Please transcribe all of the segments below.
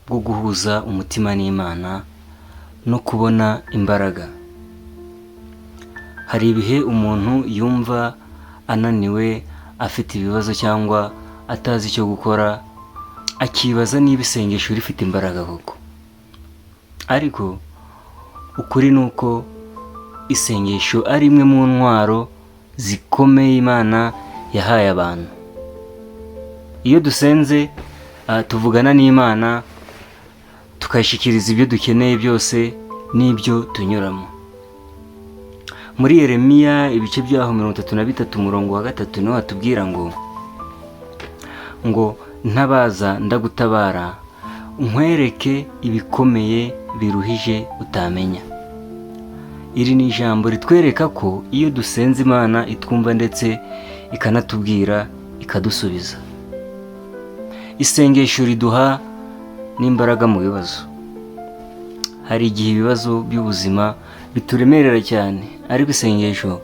bwo guhuza umutima n'Imana no kubona imbaraga. Hari ibihe umuntu yumva ananiwe, afite ibibazo cyangwa atazi icyo gukora, akibaza niba isengesho rifite imbaraga koko. Ariko ukuri ni uko isengesho ari imwe mu ntwaro zikomeye Imana yahaye abantu. Iyo dusenze, tuvugana n'Imana, tukayishyikiriza ibyo dukeneye byose n'ibyo tunyuramo. Muri Yeremiya ibice byaho 33 umurongo wa 3 niho hatubwira ngo "Ntabaza ndagutabara, nkwereke ibikomeye biruhije utamenya." Iri ni ijambo ritwereka ko iyo dusenze Imana itwumva, ndetse ikanatubwira, ikadusubiza. Isengesho riduha n'imbaraga mu bibazo. Hari igihe ibibazo by'ubuzima bituremerera cyane, ariko isengesho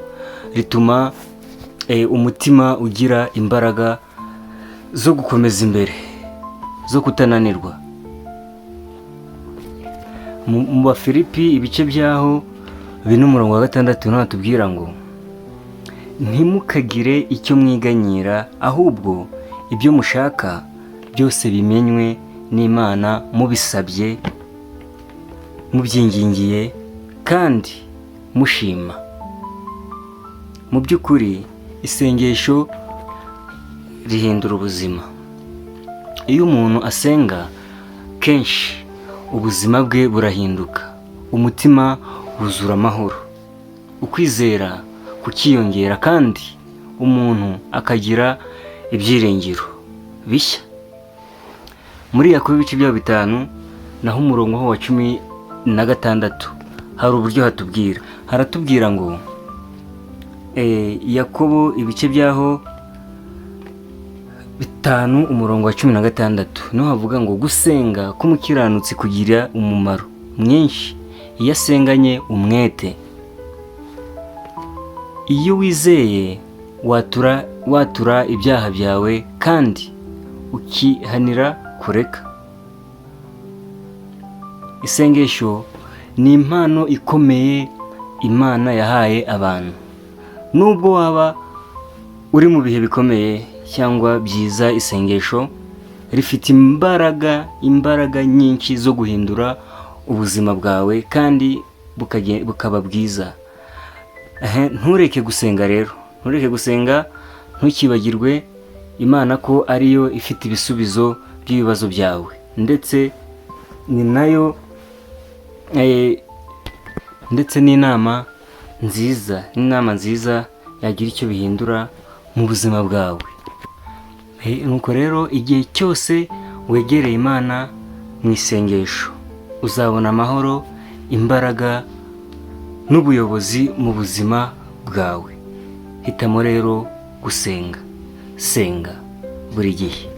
rituma umutima ugira imbaraga zo gukomeza imbere, zo kutananirwa. Mu Bafilipi ibice byaho 4 umurongo wa 6 niho hatubwira ngo "Ntimukagire icyo mwiganyira, ahubwo ibyo mushaka byose bimenywe n'Imana mubisabye, mubyingingiye kandi mushima." Mu by'ukuri isengesho rihindura ubuzima. Iyo umuntu asenga kenshi, ubuzima bwe burahinduka, umutima wuzura amahoro, ukwizera kukiyongera, kandi umuntu akagira ibyiringiro bishya. Muri Yakobo ibice byaho 5 naho umurongo wa 16 hari uburyo hatubwira, haratubwira ngo Yakobo ibice byaho 5 umurongo wa 16 niho havuga ngo "Gusenga k'umukiranutsi kugira umumaro mwinshi iyo asenganye umwete." Iyo wizeye, watura, watura ibyaha byawe kandi ukihanira kureka. Isengesho ni impano ikomeye Imana yahaye abantu. Nubwo waba uri mu bihe bikomeye cyangwa byiza, isengesho rifite imbaraga, imbaraga nyinshi zo guhindura ubuzima bwawe kandi bukaba bwiza. Ntureke gusenga rero, ntureke gusenga, ntukibagirwe Imana ko ariyo ifite ibisubizo by'ibibazo byawe, ndetse ni nayo ndetse n'inama nziza yagira icyo bihindura mu buzima bwawe. Nuko rero igihe cyose wegereye Imana mu isengesho, uzabona amahoro, imbaraga n'ubuyobozi mu buzima bwawe. Hitamo rero gusenga, senga buri gihe.